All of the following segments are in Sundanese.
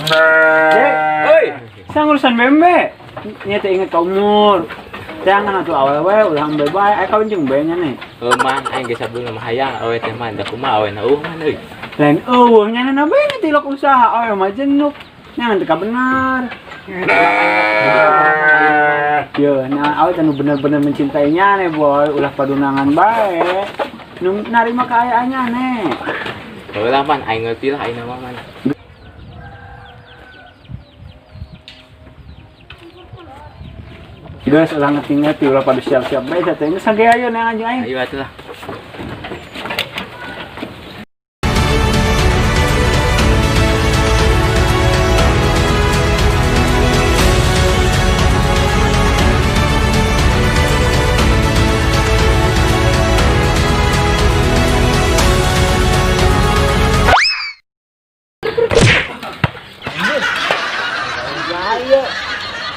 Dek, Oi, saya ngurusan bembe. Nya teh inget ka umur. Jangan atuh awewe ulah ambe bae, aya kawin jeung be nya nih. Heuh man, aing geus sabun mah hayang awe teh man, da kumaha awe na eueuh man euy. Lain eueuh nya na bae nya tilok usaha awewe mah jenuk. Nya teu benar. Yo, nah awe teh nu bener-bener mencintainya nih boy, ulah padunangan bae. Nu narima kaayaannya nih. Heuh lah man, aing ngerti lah aing mah man. Geus ulah ngerti-ngerti ulah pada siap-siap bae teh geus sage ayo neang anjing aing. Ayo atuh lah.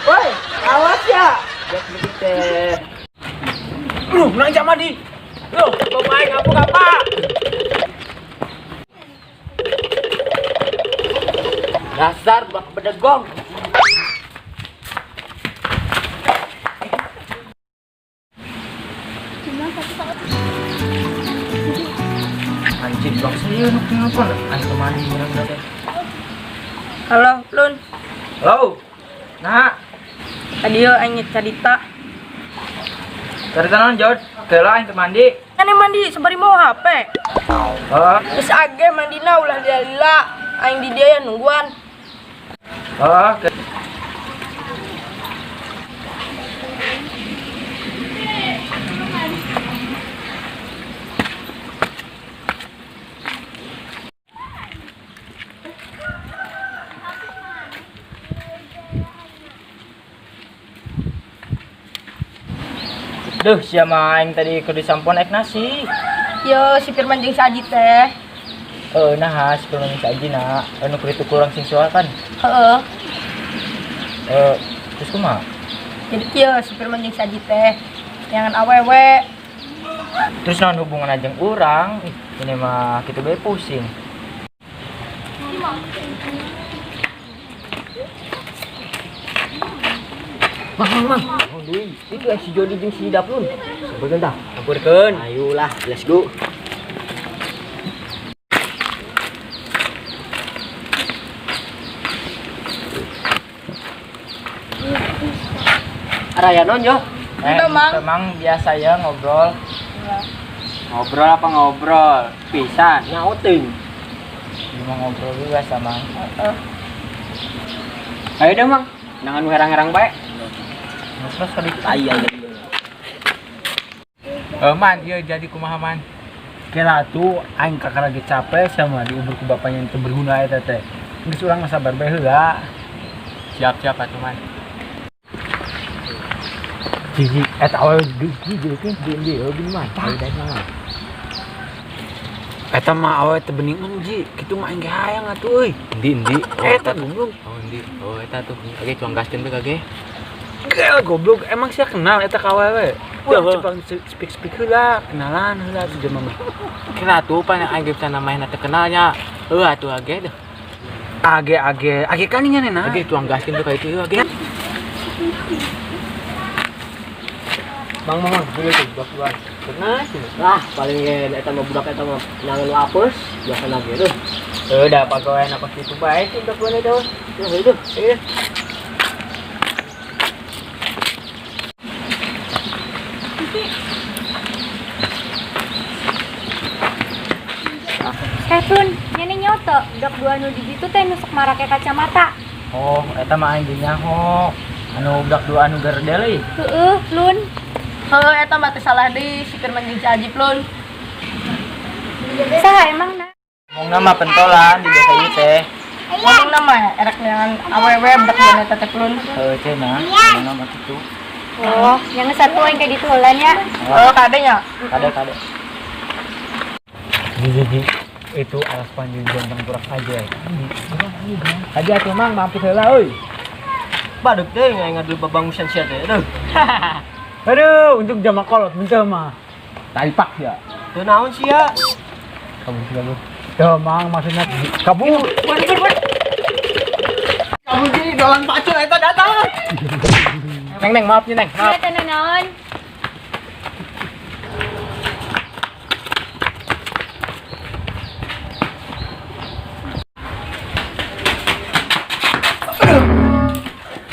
Woi, awas ya. Duh, nang jam mandi. Loh, bapak aing ngapuk apa? Dasar bak bedegong. Anjing blok saya nu kenapa? Aing kemana urang teh? Halo, Lun. Halo. Nah, Tadi yo aing carita. carita naon Jod? Keula aing teu mandi. Kan mandi sabari mau HP. Heeh. Geus age mandina ulah lila-lila. Aing di dia ya nungguan. Heeh. Duh, siapa aing tadi keur disampon ek nasi. Yo si Firman jeung si Aji teh. Eh, nah, si Firman jeung si Aji na, anu keur itu kurang sing soal kan. Heeh. Eh, terus kumaha? Jadi kieu si Firman jeung si Aji teh jangan awewe. Terus naon hubungan jeung urang? Ih, ini mah kitu bae pusing. Mang, mang, mang. Oh, duit. Itu si Jody jeung si Daplun. Sampeurkeun tah. Sampeurkeun. Ayolah, let's go. Araya non yo. Eh, Ente, Mang. Mang biasa ya ngobrol. Ngobrol apa ngobrol? Pisan. Nyauting. Cuma ngobrol juga sama. Heeh. Ayo deh, Mang. Jangan nu herang-herang bae. Terus tadi Tai aja. Eh man, ieu jadi kumaha man? Kira tuh aing kakak lagi capek sama diumur ku bapaknya yang teu berguna eta teh. Geus urang mah sabar bae heula. Siap-siap atuh man. Jiji eta awewe gigi kan. Di di gini mah. Ayo daek mah. Eta mah awewe teu beningan ji. Kitu mah aing ge hayang atuh euy. Endi endi. Eta goblok. Oh endi. Oh eta tuh. Age cuang gaskeun bae kage. Gel goblok emang sia kenal eta ka awewe. Wah, cepang speak-speak heula, kenalan heula tuh jelema mah. Kira tuh pan aing ge bisa namanya teu kenalnya. Heuh atuh age deh. Age age age kan nya nena. Age tuang gaskeun bae ka itu ieu age. Mang mang mang, boleh tuh budak dua. Nah, lah paling ge eta mah budak eta mah nyangan apes biasa lagi tuh. Eh, udah pagawean apa kitu bae sih budak dua itu. Nah, itu. Eh, Eh Plun, nyane nyoto, budak dua nu di ditu teh nusuk marake kacamata. Oh, eta mah aing ge nyaho. Anu budak dua anu gerdel euy. Heeh, Plun. Heuh eta mah teu salah deui si Firman jeung si Aji Plun. Saha emang na? Ngomongna mah pentolan di desa ieu teh. Ngomongna mah erek neangan awewe budak dua eta teh Plun. Heuh cenah, ngomongna mah kitu. Oh, yang satu yang kayak ditu heula nya. Oh, kade nya. Kade kade. Ji ji itu alas panjang ganteng kurak aja. Aja atuh Mang mampus heula euy. Baduk teh aing ngadu babangusan sia teh. Aduh. Aduh, untuk jama kolot bentar mah. Taipak ya. Teu naon sia? Kabur kabur. Tuh, Mang maksudnya kabur. Jalan pacul eta datang. Neng neng maaf nih neng, maaf. Nya teu naon.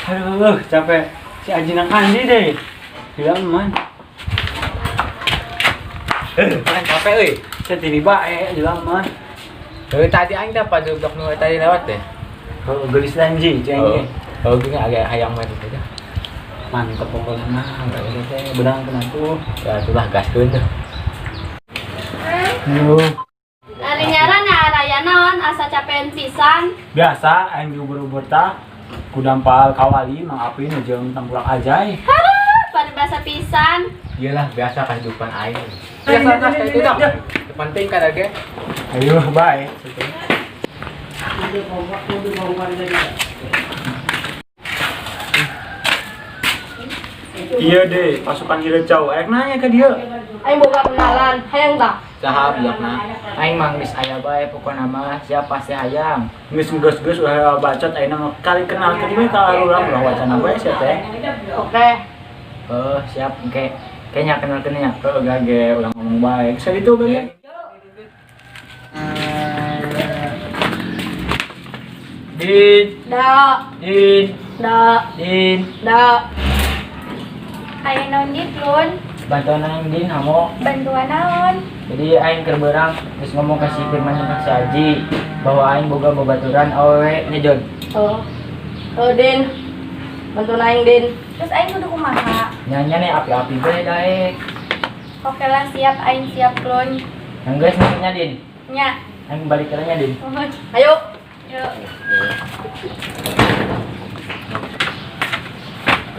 Aduh, capek. Si Aji nang kandi deh. Gila man. Kalian capek euy. Saya tiba gila man. Dari tadi aing teh pada budak nu tadi lewat deh. Oh, gelis lanji, Oh, cengnya. oh gini agak hayang main aja. Mantep pokoknya mah, enggak usah teh benang kena tuh. Ya itulah gaskeun tuh. Aduh. Ari nyaran raya naon asa capean pisan. Biasa aing diubur-ubur tah. Kudampal kawali Mang Apin jeung tangkulak ajai. Paribasa pisan. Iyalah biasa kehidupan aing. Biasa lah kayak itu dah. Penting kan ge. Ayo, bye. Iya deh, pasukan Hirecau. Ayo nanya ke dia. Aing boga kenalan, hayang tah. Saha budakna? Aing mah geus aya bae pokona mah siapa sih hayang. Geus geus ulah bacot ayeuna mah kali kenal ke dia ka urang ulah wacana bae sia teh. Oke. Oh, siap engke. Kayaknya kenal nya. Heuh gage ulah ngomong bae. Geus ditu gage. Din, Da, din, da, din. da. Aya naon dit lun? Bantuan aing din hamo. Bantuan naon? Jadi aing keur beurang geus ngomong ka si Firman jeung ka si Aji bahwa aing boga babaturan awewe nya Jon. Oh. Oh, Din. Bantuan aing, Din. Terus aing kudu kumaha? Nya nih api-api bae daek. Oke lah siap aing siap lun. Yang geus nya Din. Nya. Aing balik nya Din. Mohon. Ayo. Yuk.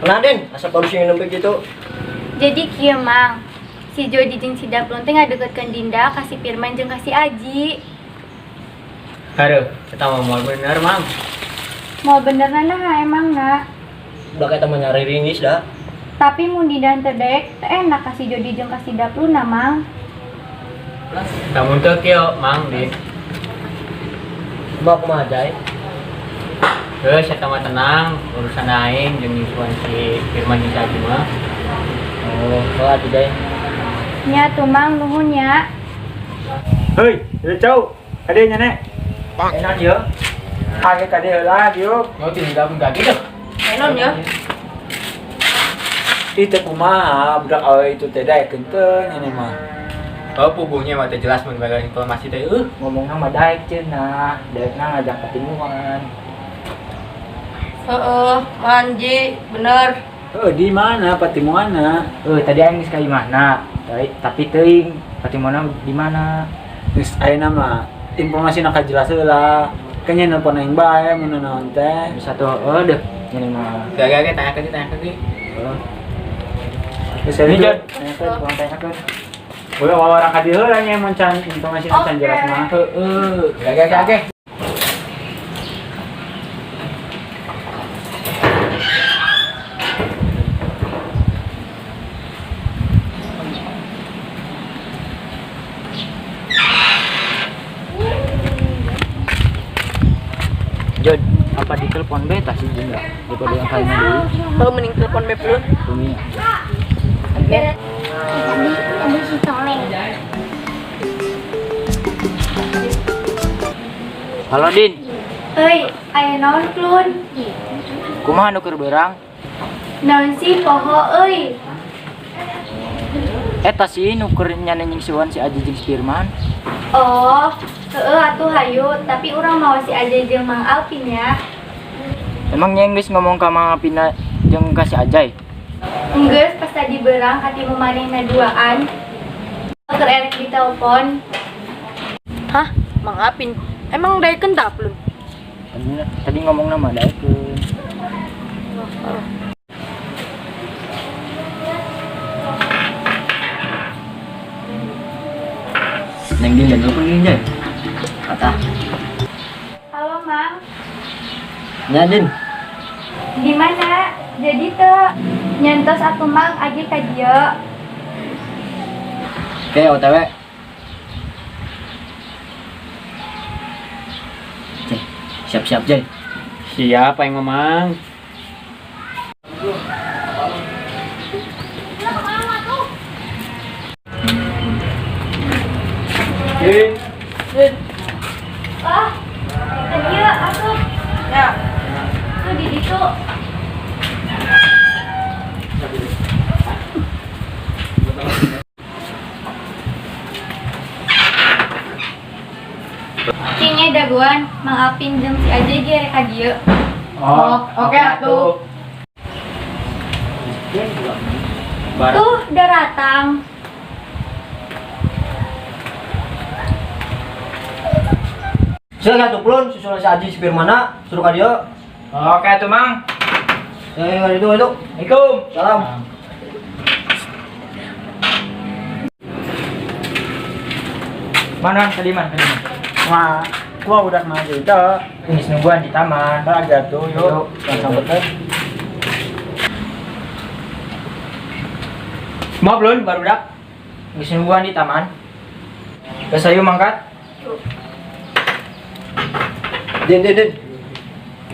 Nah, Din, asa baru sih nembe gitu. Jadi kieu Mang. Si Jody jeung si Daplon teh ngadeketkeun Dinda ka si Firman jeung ka si Aji. Aduh, kita mau mau bener, Mang. Mau bener nah emang na. Budak eta mah nyari ringis dah. Tapi mun Dinda henteu daek teh enak ka si Jody jeung ka si Daplon na Mang. Kamu tuh kieu, Mang, Din. Kumaha kumaha jai? Geus eta mah tenang, urusan aing jeung nyusuan si Firman jeung si Aji mah. Oh, heeh atuh Jai. Nya tuh Mang nuhun nya. Hei, Hirecau. Kade nya nek. Enak yo. Kage kade heula diuk. Mau tidak gage tuh. Enon ya. Ih teh kumaha budak awewe itu teh daekeun teu nya nih mah. Oh, puguhnya mah teh jelas mun bagian informasi teh Ngomongna mah daek cenah, daekna ngajak ketemuan. Heeh, manji, bener. Heuh, di mana patimuanna? Tadi aing geus ka imahna, tapi teuing patimuanna di mana? Geus ayeuna mah informasi na kajelas heula. Kayaknya nelpon aing bae mun naon teh. Bisa tuh heuh deh nya mah. Gage tanyakeun tanyakeun deui. Heeh. Geus Ini itu. Jon, tanyakeun, kurang tanyakeun. Boleh wawancara ka dieu heula nya mun can informasi can jelas mah. Heeh. Gage gage. Jon, apa ditelepon beta sih Dinda? Daripada yang kali dulu. Kalau mending telepon Beb dulu. Bumi. Tadi tadi si Toleng. Halo Din, Euy, aya naon Klun? kumaha nu keur beurang? Naon sih poho euy? Eta sih nu keur nyane nyingsuan si Aji jeung si Firman. Oh, heeh atuh hayu, tapi urang mau si Ajay jeung Mang Alvin ya. Emang nya geus ngomong ka Mang Alvin jeung ka si Ajay? Enggeus pas tadi berang katimu manehna duaan. Keur erek ditelepon. Hah? Mang Apin. Emang daekeun tah belum? Tadi ngomongna mah daekeun. Neng Din dan telepon Din Jay. Kata. Halo Mang, Nya Din. di mana? Jadi teu nyantos atuh Mang agi ka dieu. Oke, OTW. Jay, siap-siap Jay. Siap aing Mamang. Wah, tadi ya asup. Ya. Tuh di ditu. Kayaknya dagoan Mang Alpin jeung si Aji ge rek ka dieu. Oh, oke atuh. Tuh, daratang. Saya tuh plon susulan si Aji si Firmana suruh ka dieu. Oke atuh, Mang. Saya ka ditu itu. Assalamualaikum. Salam. Mana kadiman kadiman. Wah, gua udah mah gitu. Geus nungguan di taman. Ntar agak tuh yuk, jangan sampai teh. Maaf lun, barudak. Geus nungguan di taman. Geus ayo mangkat. Din din din.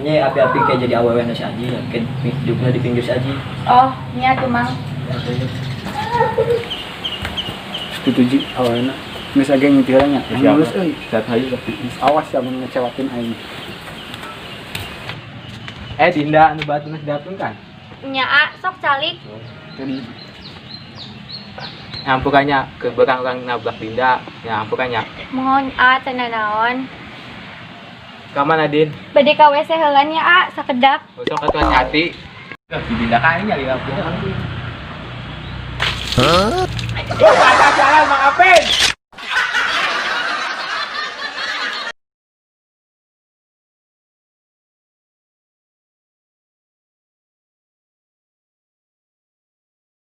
Ini api-api kayak jadi awewe na si Aji ya. Kayak hidupnya di pinggir si Aji. Oh, nya tuh Mang. Setuju ji awalnya. Geus agak ngitirannya. Siap. Lulus euy. Siap hayu. Geus awas ya mun ngecewakin aing. Eh Dinda anu batu geus dateng kan? Nya A, sok calik. Ampukannya ke belakang orang nabrak Dinda. Ya ampukannya. Mohon A teu nanaon. Ka mana Din? Bade ka WC heula nya A, sakedap. Besok atuh hati. Si Dinda kan nyari lampu. Jalan Mang Apin.